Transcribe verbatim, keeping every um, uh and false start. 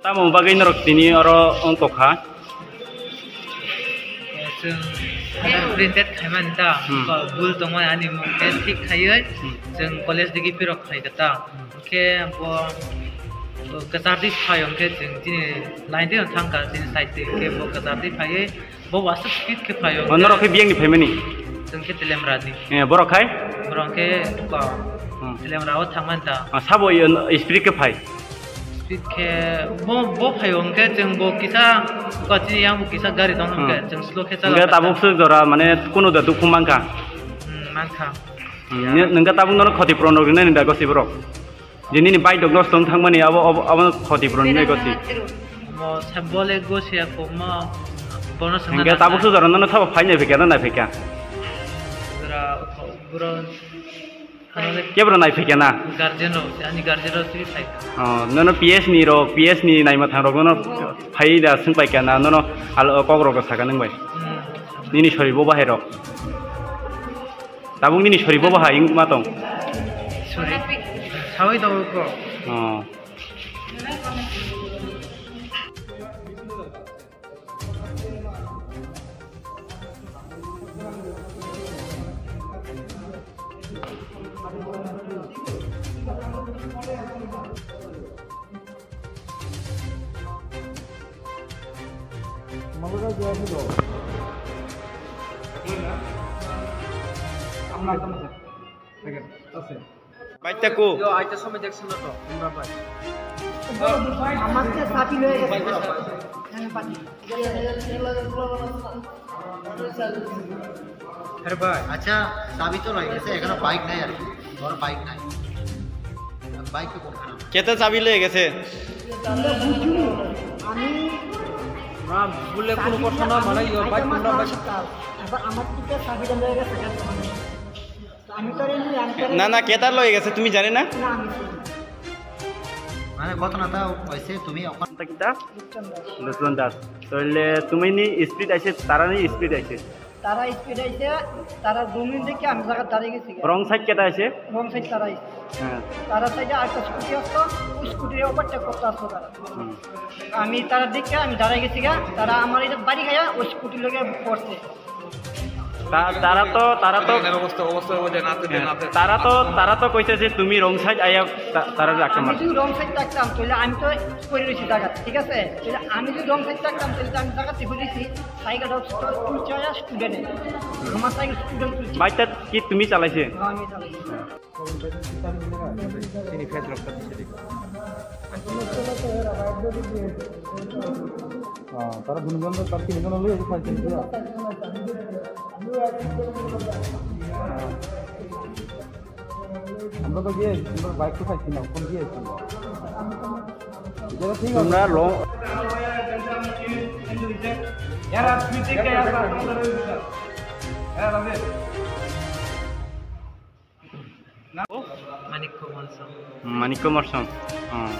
Tamo bagwi norok tini oro wng tongkha? Chwng printed khaimani ta, hmm, bul tongmani ani mung khe thik khaiwi, hmm, chwng college digi pirok khlai kha ta. Hwnkhe bo, bo kwchar di phai hwnkhe chwng chini line di thangkha, chini side di hwnkhe bo kwchar di phaiwi bo wasuk speed khe phai hwnkhe. Oh, norok khe biyang ni phaimani? Chwng khe Telemra ni. Eh, borok khai? Borok khe ko, hmm, Telemra o thangmani ta. Ah, sabo iyo, speed khe phai? Speed khe bo, bo phai hwnkhe chwng bo kisa, ko chini yang bo kisa gari tong hwnkhe, hmm, chwng slow khe chala. Hwnkhe tabuk swk jora mane kunu da dukhu mankha? Hmm, mankha. Hmm, nini, nini tabuk nono khoti puron rok rinani da gosi borok? Je nini bike rok nosto wng thangmani abo, abo, abo khoti puron rinai gosi. Mo sa bole gosi ako mo bono sangna. Hingke tabuk sujaro nono sabo phai nai phikya na nai phikya? Jora buro. Kebra nai phikya na? Guardian rok, ani guardian rok twi phai. Oh, nono P S ni rok, P S ni naima thang rok nono phai da swng pai kya na, nono al kok rok saka nang bai. Hmm. Nini sori bo bahai rok. Tabuk nini sori bo bahai wng ma tong? Sori. Sawi tongo ko. Oh. Bike ta ko? Yo, aita somoi deksin na to, Imran bhai. আমার তো চাবি লয়ে গেছে। হ্যাঁ, বাকি। আরে ভাই। আচ্ছা, চাবি তো লয়ে গেছে, এখানে বাইক নাই আর কি, ধর বাইক নাই। বাইক তো কোনখানে? কেতা চাবি লয়ে গেছে? আমরা বুঝিনি। আমি না, বলে কোনো কথা না, মানে, ইয়ে, বাইক কোনটা, বাইক? এবার আমার তো চাবিটা লয়ে গেছে, না, না, কেতার লয়ে গেছে, তুমি জানে না? মানে, ঘটনাটা হয়েছে, তুমি ওখান থেকে কিতা? লুটন দাস। তাহলে তুমি নি স্পিড আইছে, তারা নি স্পিড আইছে? তারা স্পিড আইছে, তারা দুমিন দেখে আমি জায়গা দাঁড়িয়ে গেছি। রং সাইড কেতা আইছে? রং সাইড তারা আইছে। হ্যাঁ। তারা সাইডে আরেকটা স্কুটি আসতো, ওই স্কুটির ওভারটেক করতে আসতো তারা। হুম। আমি তারা দেখে আমি দাঁড়াই গেছি গা, তারা আমার এই যে বাড়ি খাইয়া ওই স্কুটির লগে পড়ছে। তা-, তারা তো, তারা তো, এর অবস্থা, অবস্থা ওই যে নাচতে, হ্যাঁ, নাচতে। তারা তো, তারা তো কইছে যে তুমি রং সাইড আইয়া তা-, তারা রাখতে আমি মারছো। যদি রং সাইড থাকতাম, তাহলে আমি তো পড়ে রয়েছি জায়গা, ঠিক আছে? তাহলে আমি যদি রং সাইড থাকতাম, তাহলে তো আমি জায়গাতে পড়ে রয়েছি। সাইকেলটা তুলছে স্টুডেন্টে, আমার সাইকেল স্টুডেন্ট তুলছে। বাইকটা কি তুমি চালাইছে? হ্যাঁ, আমি চালাইছি। Sini face rok tadi sini. Ah, tara dunu jon, tara tini jon loi, tara tini jon. Amra to giye, amra bike to thaiki na, kon giye. Tumra long. Yara, tui thik hai, yara, yara, yara. Manik Kumar Song. Manik Kumar Song. Oh.